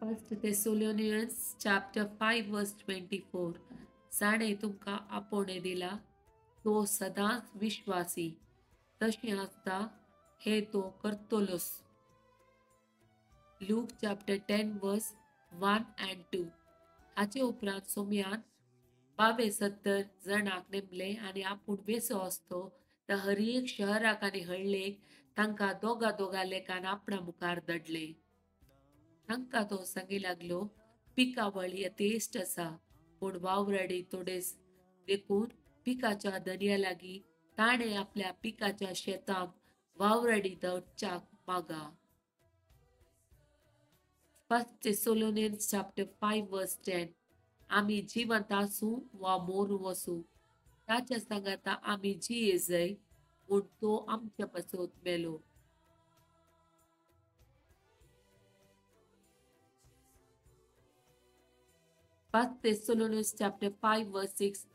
First Thessalonians chapter 5 verse 24 जाणें तुमकां आपोवणें दिलां तो सदांच विश्वासी, तशें आसता हें तो करतलोच. Luke chapter 10 verse 1 and 2 हाचे उपरांत सोम्यान 72 जाणांक नेमले आनी आपूण वेसो आसतो त्या हर एक शहराक आनी हळ्ळेक तांकां दोगा दोगा लेखान आपणा मुखार दडले. तांकां तो सांगी लागलो, पिकावळ यथेश्ट आसा पूण वावराडी थोडेच, देखून पिकाच्या दर्या लागीं ताणें आपल्या पिकाच्या शेतांत वावराडी दवरच्याक मागा. First Thessalonians chapter 5 verse 10 आमी जिवंत आसूं वा मोर वसूं ताच्या सांगाता आमी जिये जाय म्हूण तो आमच्या पासत मेलो. First Thessalonians chapter 5 verse 6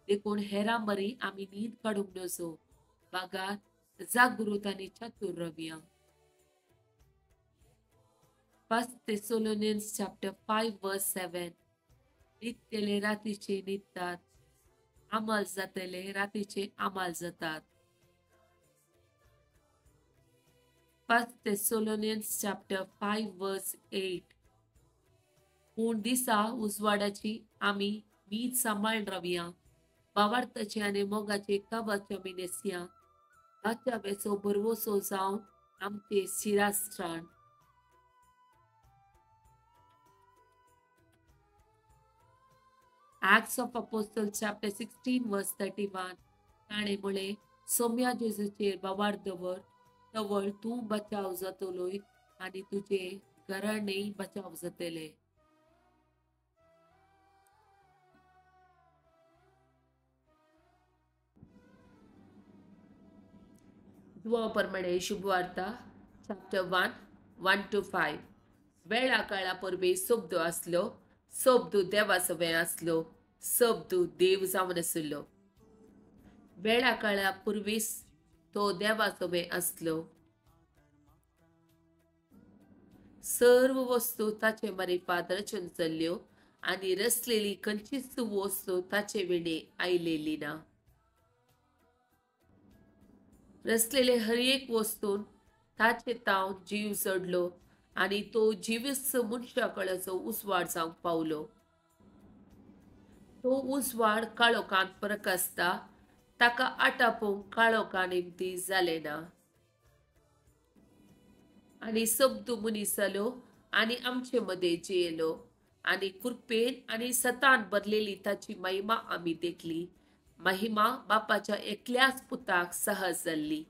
देखून हेरां मरी आमी न्हीद काडूंक नजो, बागार जागृत आनी चतुर रावया. First Thessalonians chapter 5 verse 7 न्हिदतले रातीचे न्हिदतात, आमाल जातले रातीचे आमाल जातात. First Thessalonians chapter 5 verse 8 पूण दिसा उजवाडाची आमी न्हीद सांबाळून रावया, बावार्थाचे आनी मोगाचे कवच आमी न्हेसया, ताच्या वेचो भरवसो जावन आमचे शिरास्त्राण. Acts of Apostles chapter 16 verse 31 ताणें म्हळें, सोम्या जेजूचेर बावार दवर, तवळ तूं बचाव जातलोय आनी तुजें घराणेंय बचाव जातलें. दुआ प्रमाणे शुभवार्ता चॅप्टर 1 1 to 5 वेळा काळा परबे शब्द आसलो, शब्द देवा सवें आसलो, शब्द देव जावन आशिल्लो. वेळा काळा पुर्वीच तो देवा सवें आसलो. सर्व वस्तू ताचे मारिफात रचून चल्ल्यो आनी रचलेली खंयचीच वस्तू ताचे विणे आयलेली ना. रचलेले हर एक वस्तून ताचे तावन जीव चडलो आनी तो जिवीस मनशा कळाचो उजवाड जावंक पावलो. तो उजवाड काळोखांत प्रकाशता, ताका आटापोवंक काळोखा निमती जालें ना. आनी शब्द मनीस जालो आनी आमचे मदें जियेलो आनी कृपेन आनी सतान भरलेली ताची महिमा आमी देखली, महिमा बापाच्या एकल्याच पुताक सहज जाल्ली.